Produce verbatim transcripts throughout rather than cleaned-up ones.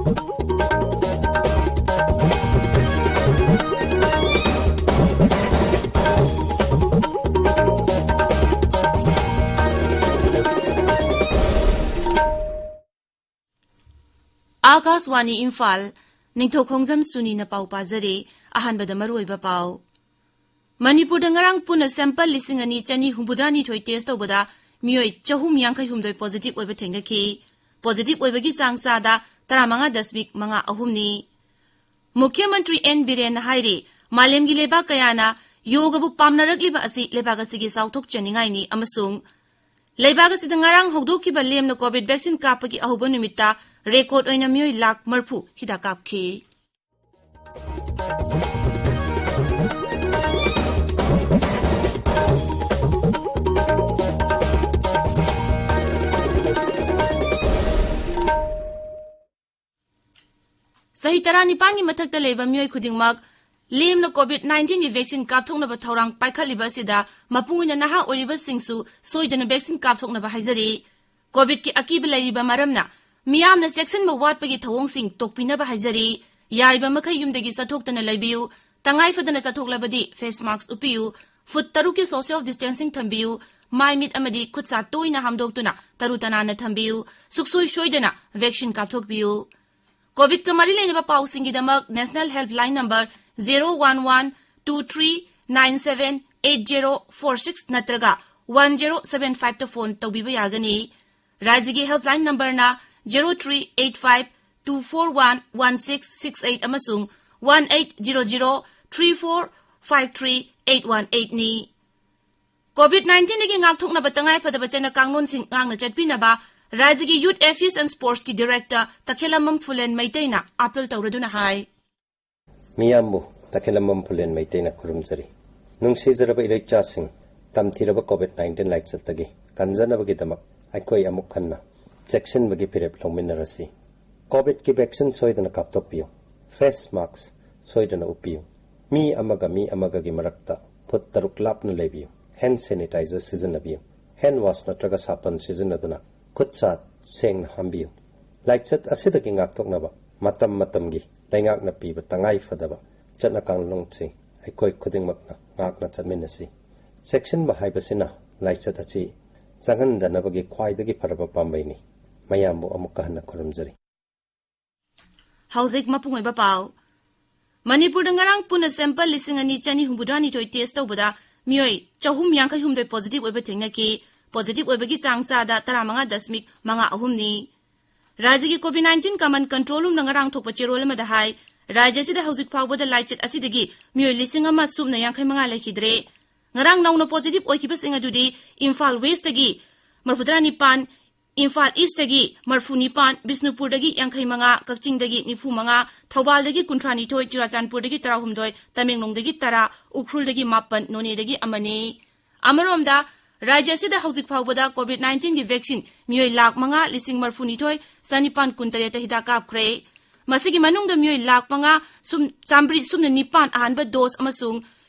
ꯑꯥꯀꯥꯁꯋꯥꯅꯤ ꯏꯝꯐꯥꯜ, ꯅꯤꯡꯊꯧꯈꯣꯡꯖꯝ ꯁꯨꯅꯤꯅ ꯄꯥꯎ ꯄꯥꯖꯔꯤ꯫ ꯑꯍꯥꯟꯕꯗ ꯃꯔꯨꯑꯣꯏꯕ ꯄꯥꯎ꯫ ꯃꯅꯤꯄꯨꯔꯗ ꯉꯔꯥꯡ ꯄꯨꯟꯅ sample ꯂꯤꯁꯤꯡ ꯑꯅꯤ ꯆꯅꯤ ꯍꯨꯝꯐꯨꯇꯔꯥꯅꯤꯊꯣꯏ test ꯇꯧꯕꯗ ꯃꯤꯑꯣꯏ ꯆꯍꯨꯝ ꯌꯥꯡꯈꯩ ꯍꯨꯝꯗꯣꯏ positive ꯑꯣꯏꯕ ꯊꯦꯡꯅꯈꯤ꯫ Positive ꯑꯣꯏꯕꯒꯤ ꯆꯥꯡ ꯆꯥꯗ ꯇꯔꯥꯃꯉꯥ ꯗꯁꯃꯤꯛ ꯃꯉꯥ ꯑꯍꯨꯝꯅꯤ꯫ ꯃꯨꯈ꯭ꯌ ꯃꯟꯇ꯭ꯔꯤ ꯑꯦꯟ ꯕꯤꯔꯦꯟꯅ ꯍꯥꯏꯔꯤ, ꯃꯥꯂꯦꯝꯒꯤ ꯂꯩꯕꯥꯛ ꯀꯌꯥꯅ ꯌꯣꯒꯕꯨ ꯄꯥꯝꯅꯔꯛꯂꯤꯕ ꯑꯁꯤ ꯂꯩꯕꯥꯛ ꯑꯁꯤꯒꯤ ꯆꯥꯎꯊꯣꯛꯆꯅꯤꯡꯉꯥꯏꯅꯤ ꯑꯃꯁꯨꯡ ꯂꯩꯕꯥꯛ ꯑꯁꯤꯗ ꯉꯔꯥꯡ ꯍꯧꯗꯣꯛꯈꯤꯕ ꯂꯦꯝꯅ COVID vaccine ꯀꯥꯞꯄꯒꯤ ꯑꯍꯧꯕ ꯅꯨꯃꯤꯠꯇ record ꯑꯣꯏꯅ ꯃꯤꯑꯣꯏ ꯂꯥꯈ ꯃꯔꯤꯐꯨ ꯍꯤꯗꯥꯛ ꯀꯥꯞꯈꯤ꯫ ꯆꯍꯤ ꯇꯔꯥꯅꯤꯄꯥꯟꯒꯤ ꯃꯊꯛꯇ ꯂꯩꯕ ꯃꯤꯑꯣꯏ ꯈꯨꯗꯤꯡꯃꯛ ꯂꯦꯝꯅ COVID nineteen ꯒꯤ vaccine ꯀꯥꯞꯊꯣꯛꯅꯕ ꯊꯧꯔꯥꯡ ꯄꯥꯏꯈꯠꯂꯤꯕ ꯑꯁꯤꯗ ꯃꯄꯨꯡ ꯑꯣꯏꯅ ꯅꯍꯥ ꯑꯣꯏꯔꯤꯕꯁꯤꯡꯁꯨ ꯁꯣꯏꯗꯅ vaccine ꯀꯥꯞꯊꯣꯛꯅꯕ ꯍꯥꯏꯖꯔꯤ꯫ COVID ꯀꯤ ꯑꯀꯤꯕ ꯂꯩꯔꯤꯕ ꯃꯔꯝꯅ ꯃꯤꯌꯥꯝꯅ ꯆꯦꯛꯁꯤꯟꯕ ꯋꯥꯠꯄꯒꯤ ꯊꯧꯑꯣꯡꯁꯤꯡ ꯇꯣꯛꯄꯤꯅꯕ ꯍꯥꯏꯖꯔꯤ꯫ ꯌꯥꯔꯤꯕ ꯃꯈꯩ ꯌꯨꯝꯗꯒꯤ ꯆꯠꯊꯣꯛꯇꯅ ꯂꯩꯕꯤꯌꯨ꯫ ꯇꯉꯥꯏ ꯐꯗꯅ ꯆꯠꯊꯣꯛꯂꯕꯗꯤ face mask ꯎꯞꯄꯤꯌꯨ꯫ ꯐꯨꯠ ꯇꯔꯨꯛꯀꯤ social distancing ꯊꯝꯕꯤꯌꯨ꯫ ꯃꯥꯏ ꯃꯤꯠ ꯑꯃꯗꯤ ꯈꯨꯠ ꯁꯥ ꯇꯣꯏꯅ ꯍꯥꯝꯗꯣꯛꯇꯨꯅ ꯇꯔꯨ ꯇꯅꯥꯟꯅ ꯊꯝꯕꯤꯌꯨ꯫ ꯁꯨꯛꯁꯣꯏ ꯁꯣꯏꯗꯅ vaccine ꯀꯥꯞꯊꯣꯛꯄꯤꯌꯨ꯫ COVID ꯀ ꯃꯔꯤ ꯂꯩꯅꯕ ꯄꯥꯎꯁꯤꯡꯒꯤꯗꯃꯛ National Helpline number zero one one two three nine seven eight zero four six ꯅꯠꯇ꯭ꯔꯒ one zero seven five ꯇ phone ꯇꯧꯕꯤꯕ ꯌꯥꯒꯅꯤ꯫ ꯔꯥꯖ꯭ꯌꯒꯤ helpline number ꯅ zero three eight five two four one one six six eight ꯑꯃꯁꯨꯡ one eight zero zero three four five three eight one eight ꯅꯤ꯫ COVID nineteen ꯗꯒꯤ ꯉꯥꯛꯊꯣꯛꯅꯕ ꯇꯉꯥꯏ ꯐꯗꯕ ꯆꯠꯅ ꯀꯥꯡꯂꯣꯟꯁꯤꯡ ꯉꯥꯛꯅ ꯆꯠꯄꯤꯅꯕ ꯔꯥꯖ꯭ꯌꯒꯤ Youth Affairs and Sports ꯀꯤ Director ꯇꯈꯦꯂꯝꯕꯝ ꯐꯨꯂꯦꯟ ꯃꯩꯇꯩꯅ appeal ꯇꯧꯔꯗꯨꯅ ꯍꯥꯏ꯫ ꯃꯤꯌꯥꯝꯕꯨ ꯇꯈꯦꯂꯝꯕꯝ ꯐꯨꯂꯦꯟ ꯃꯩꯇꯩꯅ ꯈꯨꯔꯨꯝꯖꯔꯤ꯫ ꯅꯨꯡꯁꯤꯖꯔꯕ ꯏꯔꯩꯆꯥꯁꯤꯡ, ꯇꯝꯊꯤꯔꯕ COVID nineteen ꯂꯥꯏꯆꯠꯇꯒꯤ ꯀꯟꯖꯅꯕꯒꯤꯗꯃꯛ ꯑꯩꯈꯣꯏ ꯑꯃꯨꯛ ꯍꯟꯅ ꯆꯦꯛꯁꯤꯟꯕꯒꯤ ꯐꯤꯔꯦꯞ ꯂꯧꯃꯤꯟꯅꯔꯁꯤ꯫ COVID ꯀꯤ vaccine ꯁꯣꯏꯗꯅ ꯀꯥꯞꯊꯣꯛꯄꯤꯌꯨ꯫ Face mask ꯁꯣꯏꯗꯅ ꯎꯞꯄꯤꯌꯨ꯫ ꯃꯤ ꯑꯃꯒ ꯃꯤ ꯑꯃꯒꯒꯤ ꯃꯔꯛꯇ ꯐꯨꯠ ꯇꯔꯨꯛ ꯂꯥꯞꯅ ꯂꯩꯕꯤꯌꯨ꯫ Hand sanitizer ꯁꯤꯖꯤꯟꯅꯕꯤꯌꯨ꯫ Hand wash ꯅꯠꯇ꯭ꯔꯒ ꯁꯥꯄꯟ ꯁꯤꯖꯤꯟꯅꯗꯨꯅ ꯈꯨꯠ ꯁꯥ ꯁꯦꯡꯅ ꯍꯥꯝꯕꯤꯌꯨ꯫ ꯂꯥꯏꯆꯠ ꯑꯁꯤꯗꯒꯤ ꯉꯥꯛꯊꯣꯛꯅꯕ ꯃꯇꯝ ꯃꯇꯝꯒꯤ ꯂꯩꯉꯥꯛꯅ ꯄꯤꯕ ꯇꯉꯥꯏ ꯐꯗꯕ ꯆꯠꯅ ꯀꯥꯡꯂꯣꯟꯁꯤꯡ ꯑꯩꯈꯣꯏ ꯈꯨꯗꯤꯡꯃꯛꯅ ꯉꯥꯛꯅ ꯆꯠꯃꯤꯟꯅꯁꯤ꯫ ꯆꯦꯛꯁꯤꯟꯕ ꯍꯥꯏꯕꯁꯤꯅ ꯂꯥꯏꯆꯠ ꯑꯁꯤ ꯆꯪꯍꯟꯗꯅꯕꯒꯤ ꯈ꯭ꯋꯥꯏꯗꯒꯤ ꯐꯔꯕ ꯄꯥꯝꯕꯩꯅꯤ꯫ ꯃꯌꯥꯝꯕꯨ ꯑꯃꯨꯛꯀ ꯍꯟꯅ ꯈꯨꯔꯨꯝꯖꯔꯤ꯫ ꯍꯧꯖꯤꯛ ꯃꯄꯨꯡ ꯑꯣꯏꯕ ꯄꯥꯎ꯫ ꯃꯅꯤꯄꯨꯔꯗ ꯉꯔꯥꯡ ꯄꯨꯟꯅ sample ꯂꯤꯁꯤꯡ ꯑꯅꯤ ꯆꯅꯤ ꯍꯨꯝꯐꯨꯇꯔꯥ ꯅꯤꯊꯣꯏ test ꯇꯧꯕꯗ ꯃꯤꯑꯣꯏ ꯆꯍꯨꯝ ꯌꯥꯡꯈꯩ ꯍꯨꯝꯗꯣꯏ positive ꯑꯣꯏꯕ ꯊꯦꯡꯅꯈꯤ꯫ Positive ꯑꯣꯏꯕꯒꯤ ꯆꯥꯡ ꯆꯥꯗ ꯇꯔꯥꯃꯉꯥ ꯗꯁꯃꯤꯛ ꯃꯉꯥ ꯑꯍꯨꯝꯅꯤ꯫ ꯔꯥꯖ꯭ꯌꯒꯤ COVID nineteen command control roomꯅ ꯉꯔꯥꯡ ꯊꯣꯛꯄ ꯆꯦꯔꯣꯜ ꯑꯃꯗ ꯍꯥꯏ, ꯔꯥꯖ꯭ꯌ ꯑꯁꯤꯗ ꯍꯧꯖꯤꯛ ꯐꯥꯎꯕꯗ ꯂꯥꯏꯆꯠ ꯑꯁꯤꯗꯒꯤ ꯃꯤꯑꯣꯏ ꯂꯤꯁꯤꯡ ꯑꯃ ꯁꯨꯞꯅ ꯌꯥꯡꯈꯩ ꯃꯉꯥ ꯂꯩꯈꯤꯗ꯭ꯔꯦ꯫ ꯉꯔꯥꯡ ꯅꯧꯅ positive ꯑꯣꯏꯈꯤꯕꯁꯤꯡ ꯑꯗꯨꯗꯤ ꯏꯝꯐꯥꯜ Westꯇꯒꯤ ꯃꯔꯤꯐꯨꯇꯔꯥ ꯅꯤꯄꯥꯟ, ꯏꯝꯐꯥꯜ Eastꯇꯒꯤ ꯃꯔꯤꯐꯨ ꯅꯤꯄꯥꯟ, ꯕꯤꯁꯅꯨꯄꯨꯔꯗꯒꯤ ꯌꯥꯡꯈꯩ ꯃꯉꯥ, ꯀꯛꯆꯤꯡꯗꯒꯤ ꯅꯤꯐꯨ ꯃꯉꯥ, ꯊꯧꯕꯥꯜꯗꯒꯤ ꯀꯨꯟꯊ꯭ꯔꯥ ꯅꯤꯊꯣꯏ, ꯆꯨꯔꯥꯆꯥꯟꯄꯨꯔꯗꯒꯤ ꯇꯔꯥꯍꯨꯝꯗꯣꯏ, ꯇꯃꯦꯡꯂꯣꯡꯗꯒꯤ ꯇꯔꯥ, ꯎꯈ꯭ꯔꯨꯜꯗꯒꯤ ꯃꯥꯄꯟ, ꯅꯣꯅꯦꯗꯒꯤ ꯑꯃꯅꯤ꯫ ꯑꯃꯔꯣꯝꯗ, ꯔꯥꯖ꯭ꯌ ꯑꯁꯤꯗ ꯍꯧꯖꯤꯛ ꯐꯥꯎꯕꯗ COVID nineteenꯒꯤ vaccine ꯃꯤꯑꯣꯏ ꯂꯥꯈ ꯃꯉꯥ ꯂꯤꯁꯤꯡ ꯃꯔꯤꯐꯨ ꯅꯤꯊꯣꯏ ꯆꯅꯤꯄꯥꯟ ꯀꯨꯟ ꯇꯔꯦꯠꯇ ꯍꯤꯗꯥꯛ ꯀꯥꯞꯈ꯭ꯔꯦ꯫ ꯃꯁꯤꯒꯤ ꯃꯅꯨꯡꯗ ꯃꯤꯑꯣꯏ ꯂꯥꯈ ꯃꯉꯥ ꯁꯨꯝ-, ꯆꯥꯝꯃꯔꯤ ꯁꯨꯞꯅ ꯅꯤꯄꯥꯟ ꯑꯍꯥꯟꯕ dose ꯑꯃꯁꯨꯡ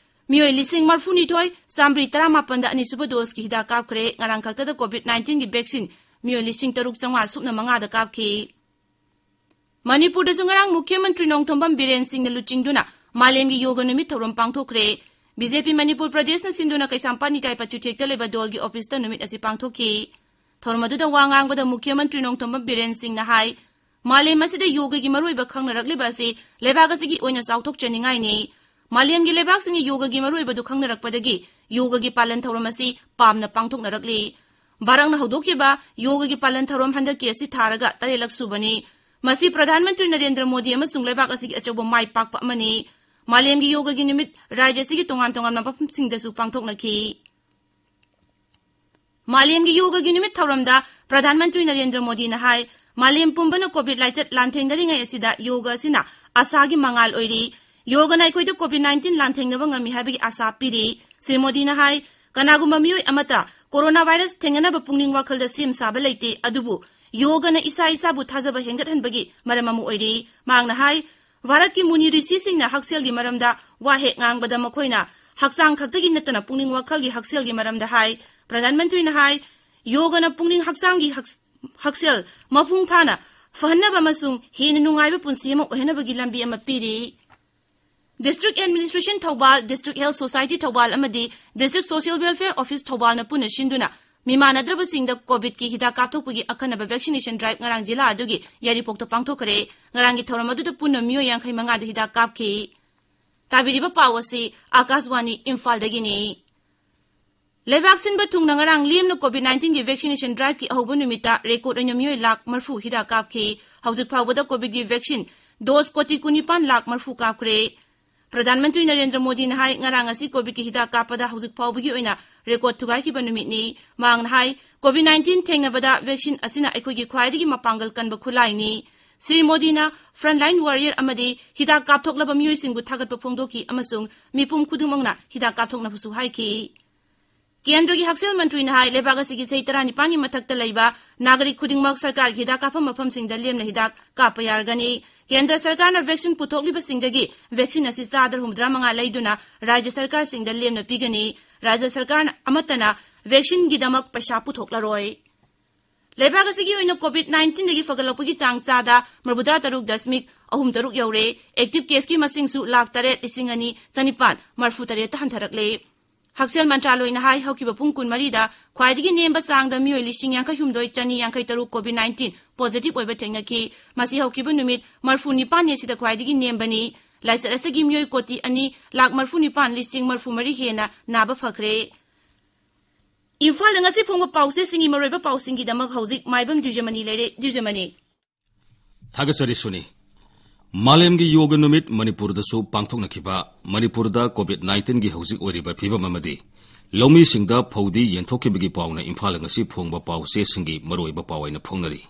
ꯃꯤꯑꯣꯏ ꯂꯤꯁꯤꯡ ꯃꯔꯤꯐꯨ ꯅꯤꯊꯣꯏ ꯆꯥꯝꯃꯔꯤ ꯇꯔꯥꯃꯥꯄꯟꯗ ꯑꯅꯤꯁꯨꯕ doseꯀꯤ ꯍꯤꯗꯥꯛ ꯀꯥꯞꯈ꯭ꯔꯦ꯫ ꯉꯔꯥꯡ ꯈꯛꯇꯗ COVID nineteenꯒꯤ vaccine ꯃꯤꯑꯣꯏ ꯂꯤꯁꯤꯡ ꯇꯔꯨꯛ ꯆꯥꯝꯃꯉꯥ ꯁꯨꯞꯅ ꯃꯉꯥꯗ ꯀꯥꯞꯈꯤ꯫ ꯃꯅꯤꯄꯨꯔꯗꯁꯨ ꯉꯔꯥꯡ ꯃꯨꯈ꯭ꯌ ꯃꯟꯇ꯭ꯔꯤ ꯅꯣꯡꯊꯣꯝꯕꯝ ꯕꯤꯔꯦꯟ ꯁꯤꯡꯅ ꯂꯨꯆꯤꯡꯗꯨꯅ ꯃꯥꯂꯦꯝꯒꯤ ꯌꯣꯒ ꯅꯨꯃꯤꯠ ꯊꯧꯔꯝ ꯄꯥꯡꯊꯣꯛꯈ꯭ꯔꯦ꯫ BJP ꯃꯅꯤꯄꯨꯔ ꯄ꯭ꯔꯗꯦꯁꯅ ꯁꯤꯟꯗꯨꯅ ꯀꯩꯁꯥꯝꯄꯥꯠ ꯅꯤꯇꯥꯏ ꯄꯥꯆꯨꯊꯦꯛꯇ ꯂꯩꯕ ꯗꯣꯜꯒꯤ officeꯇ ꯅꯨꯃꯤꯠ ꯑꯁꯤ ꯄꯥꯡꯊꯣꯛꯈꯤ꯫ ꯊꯧꯔꯝ ꯑꯗꯨꯗ ꯋꯥ ꯉꯥꯡꯕꯗ ꯃꯨꯈ꯭ꯌ ꯃꯟꯇ꯭ꯔꯤ ꯅꯣꯡꯊꯣꯝꯕꯝ ꯕꯤꯔꯦꯟ ꯁꯤꯡꯅ ꯍꯥꯏ, ꯃꯥꯂꯦꯝ ꯑꯁꯤꯗ ꯌꯣꯒꯒꯤ ꯃꯔꯨꯑꯣꯏꯕ ꯈꯪꯅꯔꯛꯂꯤꯕ ꯑꯁꯤ ꯂꯩꯕꯥꯛ ꯑꯁꯤꯒꯤ ꯑꯣꯏꯅ ꯆꯥꯎꯊꯣꯛꯆꯅꯤꯡꯉꯥꯏꯅꯤ꯫ ꯃꯥꯂꯦꯝꯒꯤ ꯂꯩꯕꯥꯛꯁꯤꯡꯅ ꯌꯣꯒꯒꯤ ꯃꯔꯨꯑꯣꯏꯕꯗꯨ ꯈꯪꯅꯔꯛꯄꯗꯒꯤ ꯌꯣꯒꯒꯤ ꯄꯥꯂꯟ ꯊꯧꯔꯝ ꯑꯁꯤ ꯄꯥꯝꯅ ꯄꯥꯡꯊꯣꯛꯅꯔꯛꯂꯤ꯫ ꯚꯥꯔꯠꯅ ꯍꯧꯗꯣꯛꯈꯤꯕ ꯌꯣꯒꯒꯤ ꯄꯥꯂꯟ ꯊꯧꯔꯝ ꯍꯟꯗꯛꯀꯤ ꯑꯁꯤ ꯊꯥꯔꯒ ꯇꯔꯦꯠꯂꯛ ꯁꯨꯕꯅꯤ꯫ ꯃꯁꯤ ꯄ꯭ꯔꯙꯥꯟ ꯃꯟꯇ꯭ꯔꯤ ꯅꯔꯦꯟꯗ꯭ꯔ ꯃꯣꯗꯤ ꯑꯃꯁꯨꯡ ꯂꯩꯕꯥꯛ ꯑꯁꯤꯒꯤ ꯑꯆꯧꯕ ꯃꯥꯏ ꯄꯥꯛꯄ ꯑꯃꯅꯤ꯫ ꯃꯥꯂꯦꯝꯒꯤ ꯌꯣꯒꯒꯤ ꯅꯨꯃꯤꯠ ꯔꯥꯖ꯭ꯌ ꯑꯁꯤꯒꯤ ꯇꯣꯉꯥꯟ ꯇꯣꯉꯥꯟꯕ ꯃꯐꯝꯁꯤꯡꯗꯁꯨ ꯄꯥꯡꯊꯣꯛꯅꯈꯤ꯫ ꯃꯥꯂꯦꯝꯒꯤ ꯌꯣꯒꯒꯤ ꯅꯨꯃꯤꯠ ꯊꯧꯔꯝꯗ ꯄ꯭ꯔꯙꯥꯟ ꯃꯟꯇ꯭ꯔꯤ ꯅꯔꯦꯟꯗ꯭ꯔ ꯃꯣꯗꯤꯅ ꯍꯥꯏ, ꯃꯥꯂꯦꯝ ꯄꯨꯝꯕꯅ COVID ꯂꯥꯏꯆꯠ ꯂꯥꯟꯊꯦꯡꯅꯔꯤꯉꯩ ꯑꯁꯤꯗ ꯌꯣꯒ ꯑꯁꯤꯅ ꯑꯥꯁꯥꯒꯤ ꯃꯉꯥꯜ ꯑꯣꯏꯔꯤ꯫ ꯌꯣꯒꯅ ꯑꯩꯈꯣꯏꯗ COVID nineteen ꯂꯥꯟꯊꯦꯡꯅꯕ ꯉꯝꯃꯤ ꯍꯥꯏꯕꯒꯤ ꯑꯥꯁꯥ ꯄꯤꯔꯤ꯫ ꯁ꯭ꯔꯤ ꯃꯣꯗꯤꯅ ꯍꯥꯏ, ꯀꯅꯥꯒꯨꯝꯕ ꯃꯤꯑꯣꯏ ꯑꯃꯠꯇ ꯀꯣꯔꯣꯅꯥ ꯚꯥꯏꯔꯁ ꯊꯦꯡꯅꯅꯕ ꯄꯨꯛꯅꯤꯡ ꯋꯥꯈꯜꯗ ꯁꯦꯝ ꯁꯥꯕ ꯂꯩꯇꯦ, ꯑꯗꯨꯕꯨ ꯌꯣꯒꯅ ꯏꯁꯥ ꯏꯁꯥꯕꯨ ꯊꯥꯖꯕ ꯍꯦꯟꯒꯠꯍꯟꯕꯒꯤ ꯃꯔꯝ ꯑꯃ ꯑꯣꯏꯔꯤ꯫ ꯃꯍꯥꯛꯅ ꯍꯥꯏ, ꯚꯥꯔꯠꯀꯤ ꯃꯨꯅꯤ ꯔꯤꯁꯤꯁꯤꯡꯅ ꯍꯛꯁꯦꯜꯒꯤ ꯃꯔꯝꯗ ꯋꯥ ꯍꯦꯛ ꯉꯥꯡꯕꯗ ꯃꯈꯣꯏꯅ ꯍꯛꯆꯥꯡ ꯈꯛꯇꯒꯤ ꯅꯠꯇꯅ ꯄꯨꯛꯅꯤꯡ ꯋꯥꯈꯜꯒꯤ ꯍꯛꯁꯦꯜꯒꯤ ꯃꯔꯝꯗ ꯍꯥꯏ꯫ ꯄ꯭ꯔꯙꯥꯟ ꯃꯟꯇ꯭ꯔꯤꯅ ꯍꯥꯏ, ꯌꯣꯒꯅ ꯄꯨꯛꯅꯤꯡ ꯍꯛꯆꯥꯡꯒꯤ ꯍꯛ-, ꯍꯛꯁꯦꯜ ꯃꯄꯨꯡ ꯐꯥꯅ ꯐꯍꯟꯅꯕ ꯑꯃꯁꯨꯡ ꯍꯦꯟꯅ ꯅꯨꯡꯉꯥꯏꯕ ꯄꯨꯟꯁꯤ ꯑꯃ ꯑꯣꯏꯍꯟꯅꯕꯒꯤ ꯂꯝꯕꯤ ꯑꯃ ꯄꯤꯔꯤ꯫ District Administration Thoubal, District Health Society Thoubal ꯑꯃꯗꯤ District Social Welfare Office ꯊꯧꯕꯥꯜꯅ ꯄꯨꯟꯅ ꯁꯤꯟꯗꯨꯅ ꯃꯤꯃꯥꯟꯅꯗ꯭ꯔꯕꯁꯤꯡꯗ ꯀꯣꯚꯤꯗꯀꯤ ꯍꯤꯗꯥꯛ ꯀꯥꯞꯊꯣꯛꯄꯒꯤ ꯑꯈꯟꯅꯕ vaccination drive ꯉꯔꯥꯡ ꯖꯤꯂꯥ ꯑꯗꯨꯒꯤ ꯌꯥꯏꯔꯤꯄꯣꯛꯇ ꯄꯥꯡꯊꯣꯛꯈ꯭ꯔꯦ꯫ ꯉꯔꯥꯡꯒꯤ ꯊꯧꯔꯝ ꯑꯗꯨꯗ ꯄꯨꯟꯅ ꯃꯤꯑꯣꯏ ꯌꯥꯡꯈꯩ ꯃꯉꯥꯗ ꯍꯤꯗꯥꯛ ꯀꯥꯞꯈꯤ꯫ ꯇꯥꯕꯤꯔꯤꯕ ꯄꯥꯎ ꯑꯁꯤ ꯑꯥꯀꯥꯁꯕꯥꯅꯤ ꯏꯝꯐꯥꯜꯗꯒꯤꯅꯤ꯫ ꯂꯩꯕꯥꯛ ꯁꯤꯟꯕ ꯊꯨꯡꯅ ꯉꯔꯥꯡ ꯂꯦꯝꯅ COVID nineteen ꯒꯤ vaccination drive ꯀꯤ ꯑꯍꯧꯕ ꯅꯨꯃꯤꯠꯇ record ꯑꯣꯏꯅ ꯃꯤꯑꯣꯏ ꯂꯥꯈ ꯃꯔꯤꯐꯨ ꯍꯤꯗꯥꯛ ꯀꯥꯞꯈꯤ꯫ ꯍꯧꯖꯤꯛ ꯐꯥꯎꯕꯗ COVID ꯀꯤ vaccine dose ꯀꯣꯇꯤ ꯀꯨꯟꯅꯤꯄꯥꯟ ꯂꯥꯈ ꯃꯔꯤꯐꯨ ꯀꯥꯞꯈ꯭ꯔꯦ꯫ ꯄ꯭ꯔꯙꯥꯟ ꯃꯟꯇ꯭ꯔꯤ ꯅꯔꯦꯟꯗ꯭ꯔ ꯃꯣꯗꯤꯅ ꯍꯥꯏ, ꯉꯔꯥꯡ ꯑꯁꯤ COVID ꯀꯤ ꯍꯤꯗꯥꯛ ꯀꯥꯞꯄꯗ ꯍꯧꯖꯤꯛ ꯐꯥꯎꯕꯒꯤ ꯑꯣꯏꯅ record ꯊꯨꯒꯥꯏꯈꯤꯕ ꯅꯨꯃꯤꯠꯅꯤ꯫ ꯃꯍꯥꯛꯅ ꯍꯥꯏ, COVID nineteen ꯊꯦꯡꯅꯕꯗ vaccine ꯑꯁꯤꯅ ꯑꯩꯈꯣꯏꯒꯤ ꯈ꯭ꯋꯥꯏꯗꯒꯤ ꯃꯄꯥꯡꯒꯜ ꯀꯟꯕ ꯈꯨꯠꯂꯥꯏꯅꯤ꯫ ꯁ꯭ꯔꯤ ꯃꯣꯗꯤꯅ frontline warrior ꯑꯃꯗꯤ ꯍꯤꯗꯥꯛ ꯀꯥꯞꯊꯣꯛꯂꯕ ꯃꯤꯑꯣꯏꯁꯤꯡꯕꯨ ꯊꯥꯒꯠꯄ ꯐꯣꯡꯗꯣꯛꯈꯤ ꯑꯃꯁꯨꯡ ꯃꯤꯄꯨꯝ ꯈꯨꯗꯤꯡꯃꯛꯅ ꯍꯤꯗꯥꯛ ꯀꯥꯞꯊꯣꯛꯅꯕꯁꯨ ꯍꯥꯏꯈꯤ꯫ ꯀꯦꯟꯗ꯭ꯔꯒꯤ ꯍꯛꯁꯦꯜ ꯃꯟꯇ꯭ꯔꯤꯅ ꯍꯥꯏ, ꯂꯩꯕꯥꯛ ꯑꯁꯤꯒꯤ ꯆꯍꯤ ꯇꯔꯥꯅꯤꯄꯥꯟꯒꯤ ꯃꯊꯛꯇ ꯂꯩꯕ ꯅꯥꯒꯔꯤꯛ ꯈꯨꯗꯤꯡꯃꯛ ꯁꯔꯀꯥꯔꯒꯤ ꯍꯤꯗꯥꯛ ꯀꯥꯞꯐꯝ ꯃꯐꯝꯁꯤꯡꯗ ꯂꯦꯝꯅ ꯍꯤꯗꯥꯛ ꯀꯥꯞꯄ ꯌꯥꯔꯒꯅꯤ꯫ ꯀꯦꯟꯗ꯭ꯔ ꯁꯔꯀꯥꯔꯅ vaccine ꯄꯨꯊꯣꯛꯂꯤꯕꯁꯤꯡꯗꯒꯤ vaccine ꯑꯁꯤ ꯆꯥꯗ ꯍꯨꯝꯐꯨꯇꯔꯥ ꯃꯉꯥ ꯂꯩꯗꯨꯅ ꯔꯥꯖ꯭ꯌ ꯁꯔꯀꯥꯔꯁꯤꯡꯗ ꯂꯦꯝꯅ ꯄꯤꯒꯅꯤ꯫ ꯔꯥꯖ꯭ꯌ ꯁꯔꯀꯥꯔ ꯑꯃꯠꯇꯅ vaccine ꯒꯤꯗꯃꯛ ꯄꯩꯁꯥ ꯄꯨꯊꯣꯛꯂꯔꯣꯏ꯫ ꯂꯩꯕꯥꯛ ꯑꯁꯤꯒꯤ ꯑꯣꯏꯅ COVID nineteen ꯗꯒꯤ ꯐꯒꯠꯂꯛꯄꯒꯤ ꯆꯥꯡ ꯆꯥꯗ ꯃꯔꯤꯐꯨꯇꯔꯥ ꯇꯔꯨꯛ ꯗꯁꯃꯤꯛ ꯑꯍꯨꯝ ꯇꯔꯨꯛ ꯌꯧꯔꯦ꯫ Active case ꯀꯤ ꯃꯁꯤꯡꯁꯨ ꯂꯥꯈ ꯇꯔꯦꯠ ꯂꯤꯁꯤꯡ ꯑꯅꯤ ꯆꯅꯤꯄꯥꯟ ꯃꯔꯤꯐꯨ ꯇꯔꯦꯠꯇ ꯍꯟꯊꯔꯛꯂꯦ꯫ ꯍꯛꯁꯦꯜ ꯃꯟꯇ꯭ꯔꯥꯂꯣꯏꯅ ꯍꯥꯏ, ꯍꯧꯈꯤꯕ ꯄꯨꯡ ꯀꯨꯟꯃꯔꯤꯗ ꯈ꯭ꯋꯥꯏꯗꯒꯤ ꯅꯦꯝꯕ ꯆꯥꯡꯗ ꯃꯤꯑꯣꯏ ꯂꯤꯁꯤꯡ ꯌꯥꯡꯈꯩ ꯍꯨꯝꯗꯣꯏ ꯆꯅꯤ ꯌꯥꯡꯈꯩ ꯇꯔꯨꯛ COVID nineteen positive ꯑꯣꯏꯕ ꯊꯦꯡꯅꯈꯤ꯫ ꯃꯁꯤ ꯍꯧꯈꯤꯕ ꯅꯨꯃꯤꯠ ꯃꯔꯤꯐꯨ ꯅꯤꯄꯥꯟꯅꯤ ꯑꯁꯤꯗ ꯈ꯭ꯋꯥꯏꯗꯒꯤ ꯅꯦꯝꯕꯅꯤ꯫ ꯂꯥꯏꯆꯠ ꯑꯁꯤꯒꯤ ꯃꯤꯑꯣꯏ ꯀꯣꯇꯤ ꯑꯅꯤ ꯂꯥꯈ ꯃꯔꯤꯐꯨ ꯅꯤꯄꯥꯟ ꯂꯤꯁꯤꯡ ꯃꯔꯤꯐꯨ ꯃꯔꯤ ꯍꯦꯟꯅ ꯅꯥꯕ ꯐꯈ꯭ꯔꯦ꯫ ꯏꯝꯐꯥꯜꯗ ꯉꯁꯤ ꯐꯣꯡꯕ ꯄꯥꯎꯆꯦꯁꯤꯡꯒꯤ ꯃꯔꯨꯑꯣꯏꯕ ꯄꯥꯎꯁꯤꯡꯒꯤꯗꯃꯛ ꯍꯧꯖꯤꯛ ꯃꯥꯏꯕꯝ ꯗ꯭ꯌꯨꯖꯃꯅꯤ ꯂꯩꯔꯦ꯫ ꯗ꯭ꯌꯨꯖꯃꯅꯤ꯫ ꯊꯥꯒꯠꯆꯔꯤ ꯁꯨꯅꯤ꯫ ꯃꯥꯂꯦꯝꯒꯤ ꯌꯣꯒ ꯅꯨꯃꯤꯠ ꯃꯅꯤꯄꯨꯔꯗꯁꯨ ꯄꯥꯡꯊꯣꯛꯅꯈꯤꯕ꯫ ꯃꯅꯤꯄꯨꯔꯗ COVID nineteen ꯒꯤ ꯍꯧꯖꯤꯛ ꯑꯣꯏꯔꯤꯕ ꯐꯤꯕꯝ ꯑꯃꯗꯤ ꯂꯧꯃꯤꯁꯤꯡꯗ ꯐꯧꯗꯤ ꯌꯦꯟꯊꯣꯛꯈꯤꯕꯒꯤ ꯄꯥꯎꯅ ꯏꯝꯐꯥꯜꯗ ꯉꯁꯤ ꯐꯣꯡꯕ ꯄꯥꯎꯆꯦꯁꯤꯡꯒꯤ ꯃꯔꯨꯑꯣꯏꯕ ꯄꯥꯎ ꯑꯣꯏꯅ ꯐꯣꯡꯅꯔꯤ꯫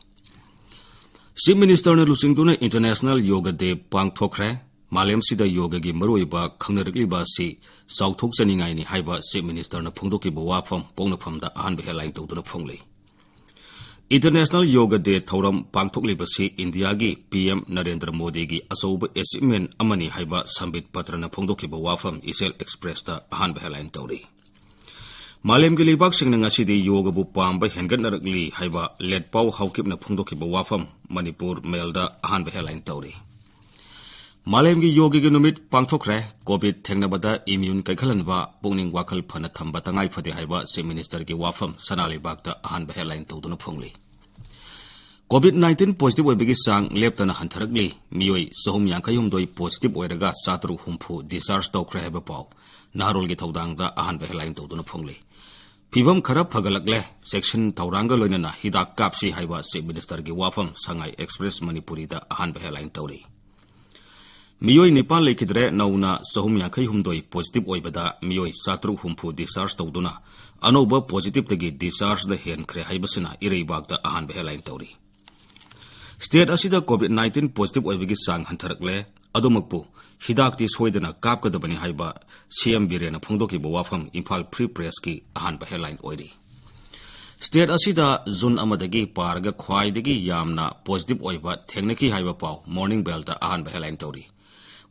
Chief Minister ꯅ ꯂꯨꯆꯤꯡꯗꯨꯅ International Yoga Day ꯄꯥꯡꯊꯣꯛꯈ꯭ꯔꯦ꯫ ꯃꯥꯂꯦꯝꯁꯤꯗ ꯌꯣꯒꯒꯤ ꯃꯔꯨꯑꯣꯏꯕ ꯈꯪꯅꯔꯛꯂꯤꯕ ꯑꯁꯤ ꯆꯥꯎꯊꯣꯛꯆꯅꯤꯡꯉꯥꯏꯅꯤ ꯍꯥꯏꯕ Chief Minister ꯅ ꯐꯣꯡꯗꯣꯛꯈꯤꯕ ꯋꯥꯐꯝ ꯄꯣꯛꯅꯐꯝꯗ ꯑꯍꯥꯟꯕ headline ꯇꯧꯗꯨꯅ ꯐꯣꯡꯂꯤ꯫ International Yoga Day ꯊꯧꯔꯝ ꯄꯥꯡꯊꯣꯛꯂꯤꯕꯁꯤ ꯏꯟꯗꯤꯌꯥꯒꯤ PM ꯅꯔꯦꯟꯗ꯭ꯔ ꯃꯣꯗꯤꯒꯤ ꯑꯆꯧꯕ achievement ꯑꯃꯅꯤ ꯍꯥꯏꯕ ꯁꯝꯕꯤꯠ ꯄꯇ꯭ꯔꯅ ꯐꯣꯡꯗꯣꯛꯈꯤꯕ ꯋꯥꯐꯝ ꯏꯆꯦꯜ Express ꯇ ꯑꯍꯥꯟꯕ headline ꯇꯧꯔꯤ꯫ ꯃꯥꯂꯦꯝꯒꯤ ꯂꯩꯕꯥꯛꯁꯤꯡꯅ ꯉꯁꯤꯗꯤ ꯌꯣꯒꯕꯨ ꯄꯥꯝꯕ ꯍꯦꯟꯒꯠꯅꯔꯛꯂꯤ ꯍꯥꯏꯕ ꯂꯦꯠꯄꯥꯎ ꯍꯥꯎꯀꯤꯞꯅ ꯐꯣꯡꯗꯣꯛꯈꯤꯕ ꯋꯥꯐꯝ ꯃꯅꯤꯄꯨꯔ ꯃꯦꯜꯗ ꯑꯍꯥꯟꯕ headline ꯇꯧꯔꯤ꯫ ꯃꯥꯂꯦꯝꯒꯤ ꯌꯣꯒꯒꯤ ꯅꯨꯃꯤꯠ ꯄꯥꯡꯊꯣꯛꯈ꯭ꯔꯦ꯫ COVID ꯊꯦꯡꯅꯕꯗ immune ꯀꯟꯈꯠꯍꯟꯕ, ꯄꯨꯛꯅꯤꯡ ꯋꯥꯈꯜ ꯐꯅ ꯊꯝꯕ ꯇꯉꯥꯏ ꯐꯗꯦ ꯍꯥꯏꯕ Chief Ministerꯒꯤ ꯋꯥꯐꯝ ꯁꯅꯥ ꯂꯩꯕꯥꯛꯇ ꯑꯍꯥꯟꯕ headline ꯇꯧꯗꯨꯅ ꯐꯣꯡꯂꯤ꯫ COVID nineteen positive ꯑꯣꯏꯕꯒꯤ ꯆꯥꯡ ꯂꯦꯞꯇꯅ ꯍꯟꯊꯔꯛꯂꯤ꯫ ꯃꯤꯑꯣꯏ ꯆꯍꯨꯝ ꯌꯥꯡꯈꯩ ꯍꯨꯝꯗꯣꯏ positive ꯑꯣꯏꯔꯒ ꯆꯥꯇ꯭ꯔꯨꯛ ꯍꯨꯝꯐꯨ discharge ꯇꯧꯈ꯭ꯔꯦ ꯍꯥꯏꯕ ꯄꯥꯎ ꯅꯍꯥꯔꯣꯜꯒꯤ ꯊꯧꯗꯥꯡꯗ ꯑꯍꯥꯟꯕ headline ꯇꯧꯗꯨꯅ ꯐꯣꯡꯂꯤ꯫ ꯐꯤꯚꯝ ꯈꯔ ꯐꯒꯠꯂꯛꯂꯦ, ꯆꯦꯛꯁꯤꯟ ꯊꯧꯔꯥꯡꯒ ꯂꯣꯏꯅꯅ ꯍꯤꯗꯥꯛ ꯀꯥꯞꯁꯤ ꯍꯥꯏꯕ Chief Ministerꯒꯤ ꯋꯥꯐꯝ ꯁꯉꯥꯏ Express ꯃꯅꯤꯄꯨꯔꯤꯗ ꯑꯍꯥꯟꯕ headline ꯇꯧꯔꯤ꯫ ꯃꯤꯑꯣꯏ ꯅꯤꯄꯥꯟ ꯂꯩꯈꯤꯗ꯭ꯔꯦ꯫ ꯅꯧꯅ ꯆꯍꯨꯝ ꯌꯥꯡꯈꯩ ꯍꯨꯝꯗꯣꯏ positive ꯑꯣꯏꯕꯗ ꯃꯤꯑꯣꯏ ꯆꯥꯇ꯭ꯔꯨꯛ ꯍꯨꯝꯐꯨ discharge ꯇꯧꯗꯨꯅ ꯑꯅꯧꯕ positiveꯇꯒꯤ dischargeꯗ ꯍꯦꯟꯈ꯭ꯔꯦ ꯍꯥꯏꯕꯁꯤꯅ ꯏꯔꯩꯕꯥꯛꯇ ꯑꯍꯥꯟꯕ headline ꯇꯧꯔꯤ꯫ State ꯑꯁꯤꯗ COVID nineteen positive ꯑꯣꯏꯕꯒꯤ ꯆꯥꯡ ꯍꯟꯊꯔꯛꯂꯦ꯫ ꯑꯗꯨꯃꯛꯄꯨ ꯍꯤꯗꯥꯛꯇꯤ ꯁꯣꯏꯗꯅ ꯀꯥꯞꯀꯗꯕꯅꯤ ꯍꯥꯏꯕ CM ꯕꯤꯔꯦꯟꯅ ꯐꯣꯡꯗꯣꯛꯈꯤꯕ ꯋꯥꯐꯝ ꯏꯝꯐꯥꯜ Free Pressꯀꯤ ꯑꯍꯥꯟꯕ headline ꯑꯣꯏꯔꯤ꯫ State ꯑꯁꯤꯗ June ꯑꯃꯗꯒꯤ ꯄꯥꯔꯒ ꯈ꯭ꯋꯥꯏꯗꯒꯤ ꯌꯥꯝꯅ positive ꯑꯣꯏꯕ ꯊꯦꯡꯅꯈꯤ ꯍꯥꯏꯕ ꯄꯥꯎ Morning Bellꯗ ꯑꯍꯥꯟꯕ headline ꯇꯧꯔꯤ꯫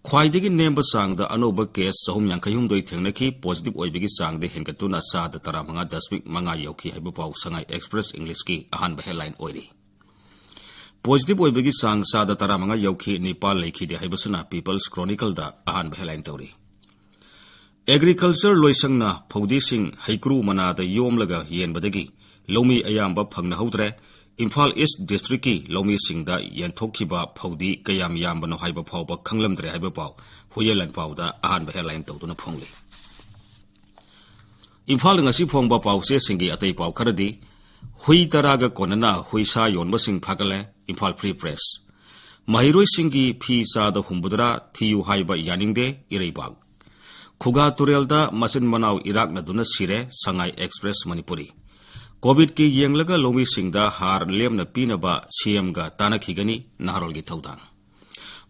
ꯈ꯭ꯋꯥꯏꯗꯒꯤ ꯅꯦꯝꯕ ꯆꯥꯡꯗ ꯑꯅꯧꯕ case ꯆꯍꯨꯝ ꯌꯥꯡꯈꯩ ꯍꯨꯝꯗꯣꯏ ꯊꯦꯡꯅꯈꯤ꯫ Positive ꯑꯣꯏꯕꯒꯤ ꯆꯥꯡꯗꯤ ꯍꯦꯟꯒꯠꯇꯨꯅ ꯆꯥꯗ ꯇꯔꯥꯃꯉꯥ ꯗꯁꯃꯤꯛ ꯃꯉꯥ ꯌꯧꯈꯤ ꯍꯥꯏꯕ ꯄꯥꯎ ꯁꯉꯥꯏ Express Englishꯀꯤ ꯑꯍꯥꯟꯕ headline ꯑꯣꯏꯔꯤ꯫ Positive ꯑꯣꯏꯕꯒꯤ ꯆꯥꯡ ꯆꯥꯗ ꯇꯔꯥꯃꯉꯥ ꯌꯧꯈꯤ, ꯅꯤꯄꯥꯜ ꯂꯩꯈꯤꯗꯦ ꯍꯥꯏꯕꯁꯤꯅ People's Chronicleꯗ ꯑꯍꯥꯟꯕ headline ꯇꯧꯔꯤ꯫ Agriculture ꯂꯣꯏꯁꯪꯅ ꯐꯧꯗꯤꯁꯤꯡ ꯍꯩꯀ꯭ꯔꯨ ꯃꯅꯥꯗ ꯌꯣꯝꯂꯒ ꯌꯦꯟꯕꯗꯒꯤ ꯂꯧꯃꯤ ꯑꯌꯥꯝꯕ ꯐꯪꯅꯍꯧꯗ꯭ꯔꯦ꯫ ꯏꯝꯐꯥꯜ East Districtꯀꯤ ꯂꯧꯃꯤꯁꯤꯡꯗ ꯌꯦꯟꯊꯣꯛꯈꯤꯕ ꯐꯧꯗꯤ ꯀꯌꯥꯝ ꯌꯥꯝꯕꯅꯣ ꯍꯥꯏꯕ ꯐꯥꯎꯕ ꯈꯪꯂꯝꯗ꯭ꯔꯦ ꯍꯥꯏꯕ ꯄꯥꯎ ꯍꯨꯏꯌꯦꯟ ꯂꯥꯟꯄꯥꯎꯗ ꯑꯍꯥꯟꯕ headline ꯇꯧꯗꯨꯅ ꯐꯣꯡꯂꯤ꯫ ꯏꯝꯐꯥꯜꯗ ꯉꯁꯤ ꯐꯣꯡꯕ ꯄꯥꯎꯆꯦꯁꯤꯡꯒꯤ ꯑꯇꯩ ꯄꯥꯎ ꯈꯔꯗꯤ, ꯍꯨꯏ ꯇꯔꯥꯒ ꯀꯣꯟꯅꯅ ꯍꯨꯏꯁꯥ ꯌꯣꯟꯕꯁꯤꯡ ꯐꯥꯒꯠꯂꯦ, ꯏꯝꯐꯥꯜ Free Press꯫ ꯃꯍꯩꯔꯣꯏꯁꯤꯡꯒꯤ ꯐꯤ ꯆꯥꯗ ꯍꯨꯝꯐꯨꯇꯔꯥ ꯊꯤꯌꯨ ꯍꯥꯏꯕ ꯌꯥꯅꯤꯡꯗꯦ, ꯏꯔꯩꯕꯥꯛ꯫ ꯈꯨꯒꯥ ꯇꯨꯔꯦꯜꯗ ꯃꯆꯤꯟ ꯃꯅꯥꯎ ꯏꯔꯥꯛꯅꯗꯨꯅ ꯁꯤꯔꯦ, ꯁꯉꯥꯏ Express ꯃꯅꯤꯄꯨꯔꯤ꯫ COVIDꯀꯤ ꯌꯦꯡꯂꯒ ꯂꯧꯃꯤꯁꯤꯡꯗ ꯍꯥꯔ ꯂꯦꯝꯅ ꯄꯤꯅꯕ CMꯒ ꯇꯥꯟꯅꯈꯤꯒꯅꯤ, ꯅꯍꯥꯔꯣꯜꯒꯤ ꯊꯧꯗꯥꯡ꯫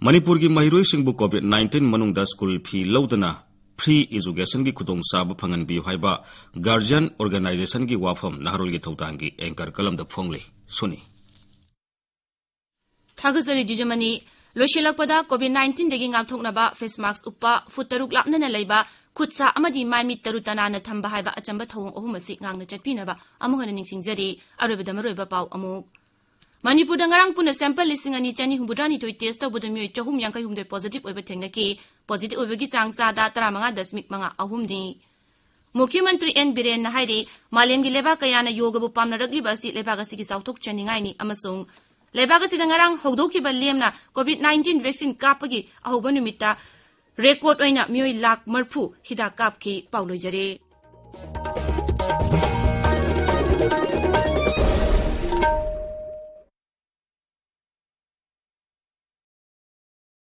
ꯃꯅꯤꯄꯨꯔꯒꯤ ꯃꯍꯩꯔꯣꯏꯁꯤꯡꯕꯨ COVID nineteen ꯃꯅꯨꯡꯗ school fee ꯂꯧꯗꯅ free educationꯒꯤ ꯈꯨꯗꯣꯡꯆꯥꯕ ꯐꯪꯍꯟꯕꯤꯌꯨ ꯍꯥꯏꯕ Guardian Organizationꯒꯤ ꯋꯥꯐꯝ ꯅꯍꯥꯔꯣꯜꯒꯤ ꯊꯧꯗꯥꯡꯒꯤ anchor columnꯗ ꯐꯣꯡꯂꯤ꯫ ꯁꯨꯅꯤ꯫ ꯊꯥꯒꯠꯆꯔꯤ ꯖꯤꯖꯃꯅꯤ꯫ ꯂꯣꯏꯁꯤꯜꯂꯛꯄꯗ COVID nineteenꯗꯒꯤ ꯉꯥꯛꯊꯣꯛꯅꯕ face mask ꯎꯞꯄ, ꯐꯨꯠ ꯇꯔꯨꯛ ꯂꯥꯞꯅꯅ ꯂꯩꯕ, ꯈꯨꯠ ꯁꯥ ꯑꯃꯗꯤ ꯃꯥꯏ ꯃꯤꯠ ꯇꯔꯨ ꯇꯅꯥꯟꯅ ꯊꯝꯕ ꯍꯥꯏꯕ ꯑꯆꯝꯕ ꯊꯧꯑꯣꯡ ꯑꯍꯨꯝ ꯑꯁꯤ ꯉꯥꯛꯅ ꯆꯠꯄꯤꯅꯕ ꯑꯃꯨꯛ ꯍꯟꯅ ꯅꯤꯡꯁꯤꯡꯖꯔꯤ꯫ ꯑꯔꯣꯏꯕꯗ ꯃꯔꯨꯑꯣꯏꯕ ꯄꯥꯎ ꯑꯃꯨꯛ꯫ ꯃꯅꯤꯄꯨꯔꯗ ꯉꯔꯥꯡ ꯄꯨꯟꯅ sample ꯂꯤꯁꯤꯡ ꯑꯅꯤ ꯆꯅꯤ ꯍꯨꯝꯐꯨꯇꯔꯥꯅꯤꯊꯣꯏ test ꯇꯧꯕꯗ ꯃꯤꯑꯣꯏ ꯆꯍꯨꯝ ꯌꯥꯡꯈꯩ ꯍꯨꯝꯗꯣꯏ positive ꯑꯣꯏꯕ ꯊꯦꯡꯅꯈꯤ꯫ Positive ꯑꯣꯏꯕꯒꯤ ꯆꯥꯡ ꯆꯥꯗ ꯇꯔꯥꯃꯉꯥ ꯗꯁꯃꯤꯛ ꯃꯉꯥ ꯑꯍꯨꯝꯅꯤ꯫ ꯃꯨꯈ꯭ꯌ ꯃꯟꯇ꯭ꯔꯤ ꯑꯦꯟ ꯕꯤꯔꯦꯟꯅ ꯍꯥꯏꯔꯤ, ꯃꯥꯂꯦꯝꯒꯤ ꯂꯩꯕꯥꯛ ꯀꯌꯥꯅ ꯌꯣꯒꯕꯨ ꯄꯥꯝꯅꯔꯛꯂꯤꯕ ꯑꯁꯤ ꯂꯩꯕꯥꯛ ꯑꯁꯤꯒꯤ ꯆꯥꯎꯊꯣꯛꯆꯅꯤꯡꯉꯥꯏꯅꯤ ꯑꯃꯁꯨꯡ ꯂꯩꯕꯥꯛ ꯑꯁꯤꯗ ꯉꯔꯥꯡ ꯍꯧꯗꯣꯛꯈꯤꯕ ꯂꯦꯝꯅ COVID nineteen vaccine ꯀꯥꯞꯄꯒꯤ ꯑꯍꯧꯕ ꯅꯨꯃꯤꯠꯇ record ꯑꯣꯏꯅ ꯃꯤꯑꯣꯏ ꯂꯥꯈ ꯃꯔꯤꯐꯨ ꯍꯤꯗꯥꯛ ꯀꯥꯞꯈꯤ꯫ ꯄꯥꯎ ꯂꯣꯏꯖꯔꯦ꯫